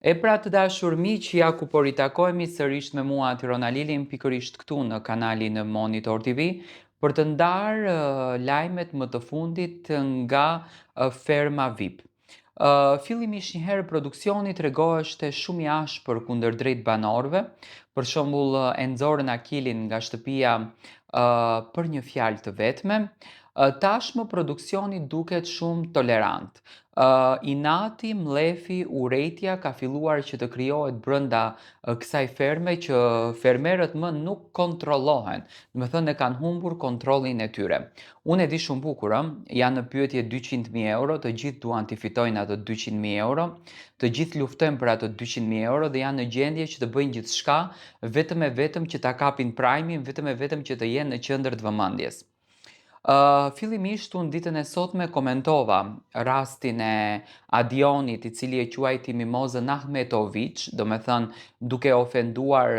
E pra të dashur miq, ja ku po ritakohemi sërish me mua Tirona Lilin pikërisht këtu në kanalin Monitor TV për të ndarë lajmet më të fundit nga ferma VIP. Fillimisht një herë produksioni tregoheshte shumë i ashpër kundërdrejt banorëve, për shembull e nxorën Akilin nga shtëpia për një fjalë të vetme. Tashmë produksioni duket shumë tolerant. Inati, mllefi, urrejtja ka filluar që të krijohet brenda kësaj ferme që fermerët më nuk kontrollohen. Domethënë e kanë humbur kontrollin e tyre. Unë e di shumë bukur, ë, janë në pyetje 200.000 euro, të gjithë duan t'i fitojnë ato 200.000 euro, të gjithë luftojnë për ato 200.000 euro dhe janë në gjendje që të bëjnë gjithçka vetëm e vetëm që ta kapin prime-in, vetëm e vetëm që të jenë në qendër të vëmendjes. Fillimisht unë ditën e sotme komentova rastin e Adionit, i cili e quajti Mimozën Ahmetoviç, domethënë duke ofenduar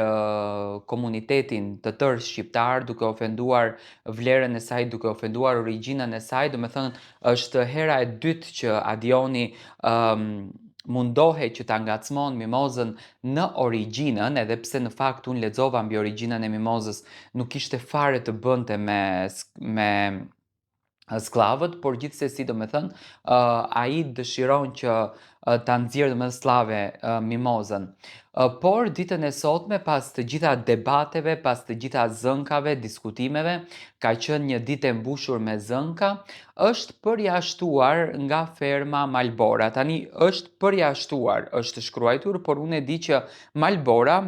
komunitetin të tërë shqiptar, duke ofenduar vlerën e saj, duke ofenduar origjinën e saj, domethënë është hera e dytë që Adioni mundohej që ta ngacmon Mimozën në origjinën, edhe pse në fakt unë lexova mbi origjinën e Mimozës, nuk kishte fare të bënte me me skllavët, por gjithsesi domethënë, uh, ai dëshiron që uh, ta nxjerrë domethënë sllave uh, Mimozën. Uh, por ditën e sotme pas të gjitha debateve, pas të gjitha zënkave, diskutimeve, ka qenë një ditë e mbushur me zënka, është përjashtuar nga ferma Malbora. Tani është përjashtuar, është shkruajtur, por unë e di që Malbora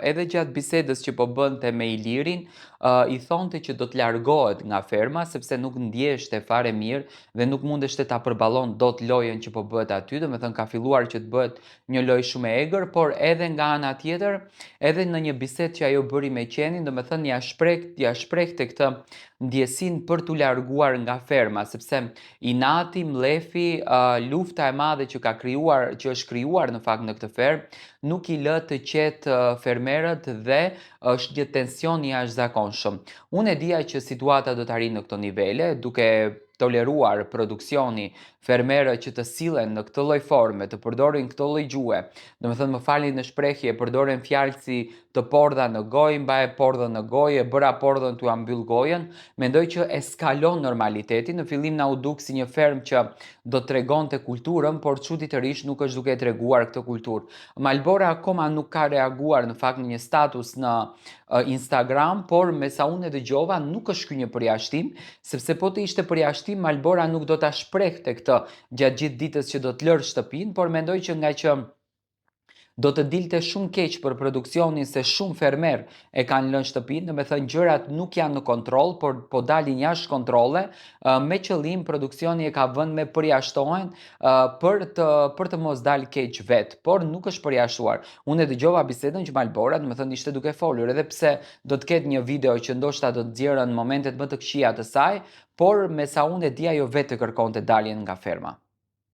edhe gjatë bisedës që po bënte me Ilirin, i thonte që do të largohet nga ferma sepse nuk ndjeshte fare mirë dhe nuk mundeshte ta përballon dot lojën që po bëhet aty, domethënë ka filluar që të bëhet një lojë shumë e egër, por edhe nga ana tjetër, edhe në një bisedë që ajo bëri me qenin, domethënë ja shpreh ja shprehte këtë ndjesinë për t'u larguar nga ferma, sepse inati, mllefi, lufta e madhe që ka krijuar, që është krijuar në fakt në këtë fermë, nuk i lë të qetë fermerët dhe është një tension i jashtëzakonshëm. Unë e dija që situata do të arrijë në këto nivele, duke toleruar produksioni fermerët që të sillen në këtë lloj forme, të përdorin këtë lloj gjuhe. Domethënë më falni në shprehje, përdoren fjalë si të pordha në gojë, mbaje pordhën në gojë, e bëra pordhën t'ua mbyll gojën. Mendoj që eskalon normalitetin. Në fillim na u duk si një fermë që do të tregonte kulturën, por çuditërisht nuk është duke e treguar këtë kulturë. Malbora akoma nuk ka reaguar në fakt në një status në Instagram, por me sa unë e dëgjova nuk është ky një përjashtim, sepse po të ishte përjashtim Malbora nuk do ta shprehte këtë gjatë gjithë ditës që do të lërë shtëpinë, por mendoj që nga që do të dilte shumë keq për produksionin se shumë fermerë e kanë lënë shtëpinë, domethënë gjërat nuk janë në kontroll, por po dalin jashtë kontrolle, me qëllim produksioni e ka vënë me përjashtohen për të për të mos dalë keq vetë, por nuk është përjashtuar. Unë e dëgjova bisedën që Malbora, domethënë ishte duke folur, edhe pse do të ketë një video që ndoshta do të nxjerrën momentet më të këqija të saj, por me sa unë e di ajo vetë kërkonte daljen nga ferma.